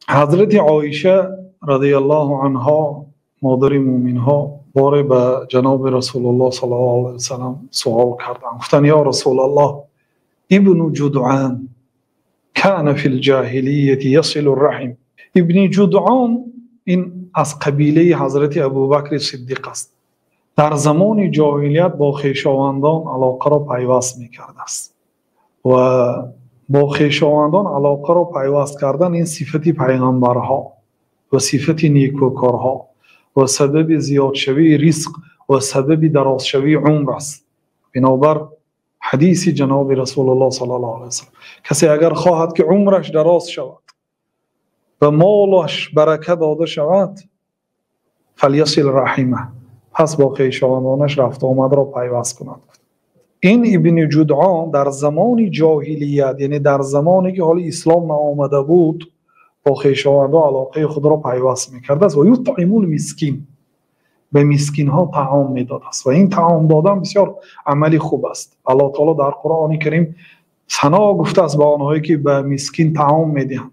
Ҳазрати Оиша разияллоҳу анҳо, модари мӯъминҳо, боре ба ҷаноби Расулуллоҳ саллаллоҳу алайҳи васаллам суол карданд. Гуфтанд: ё Расулаллоҳ, Ибну Ҷудъон кана фил ҷоҳилияти ясилу р-раҳим. Ибни Ҷудъон ин аз қабилаи ҳазрати Абӯбакри Сиддиқ аст. Дар замони ҷоҳилият бо хешовандон алоқаро пайваст мекардааст ва бо хешовандон алоқаро пайваст кардан ин сифати пайғамбарҳо ва сифати некӯкорҳо ва сабаби зиёдшавии ризқ ва сабаби дарозшавии умр аст. Бинобар ҳадиси ҷаноби Расулуллоҳ саллаллоҳу алайҳи васаллам, касе агар хоҳад ки умраш дароз шавад ва молаш барака дода шавад, фалйасил раҳима, пас бо хешовандонаш рафту омадро пайваст кунад. Ин Ибни Ҷудъон дар замони ҷоҳилият, яъне дар замоне ки ҳоли ислом наомада буд, бо хешовандон алоқаи худро пайваст мекардааст ва ютъимул мискин, ба мискинҳо таом медодааст. Ва ин таом додан бисёр амали хуб аст. Аллоҳ таоло дар Қуръони Карим сано гуфтааст ба онҳое ки ба мискин таом медиҳанд.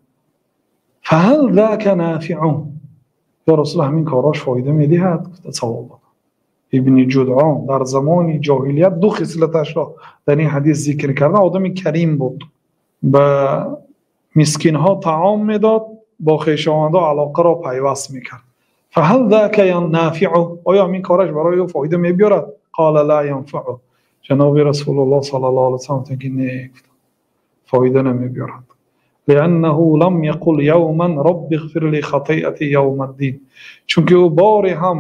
фаҳал зака нафиъун, ё Расул, ҳамин корҳош фоида медиҳад? Гуфта савол дод. Ибни Ҷудъон дар замони ҷоҳилият ду хислаташро дар ин ҳадис зикр карда. Одами карим буд, ба мискинҳо таом медод, бо хешовандон алоқаро пайваст мекард. фаҳал зака нафиъу, оё ҳамин кораш барои ӯ фоида мебиёрад? қола ла янфаъу. Ҷаноби Расулуллоҳ саллаллоҳу алайҳи васаллам гуфтанд ки не, фоида намебиёрад. лианнаҳу лам яқул явман робби иғфир ли хатиати явма ддин, чунки ӯ боре ҳам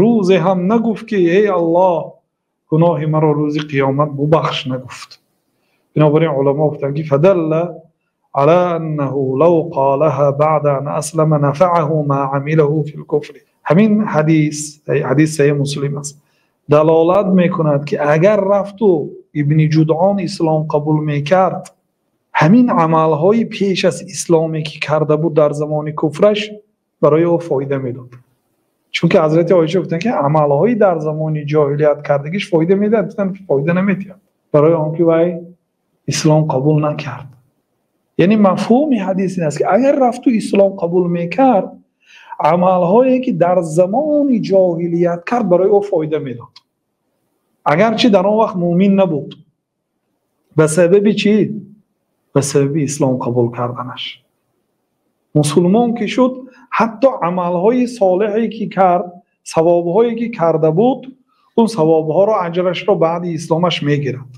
рӯзе ҳам нагуфт ки эй Аллоҳ, гуноҳи маро рӯзи қиёмат бубахш, нагуфт. Бинобар ин уламо гуфтанд ки фадалла ала аннаҳу лав қолаҳа баъда ан аслама нафаъаҳу ма амилаҳу фил куфр. Ҳамин ҳадис, ҳадис саҳеҳ Муслим аст, далолат мекунад ки агар рафту Ибни Ҷудъон ислом қабул мекард, ҳамин амалҳои пеш аз исломе ки карда буд дар замони куфраш барои ӯ фоида медод. Чунки ҳазрати Оиша гуфтанд ки амалҳои дар замони ҷоҳилият кардагиш фоида медиҳад, гуфтанд ки фоида намедиҳад, барои он ки вай ислом қабул накард. Яъне мафҳуми ҳадис ин аст ки агар рафту ислом қабул мекард, амалҳое ки дар замони ҷоҳилият кард барои ӯ фоида медод, агарчи дар он вақт мӯмин набуд. Ба сабаби чӣ? Ба сабаби ислом қабул карданаш. Мусулмон ки шуд, ҳатто амалҳои солеҳе ки кард, савобҳое ки карда буд, он савобҳоро, аҷрашро баъди исломаш мегирад.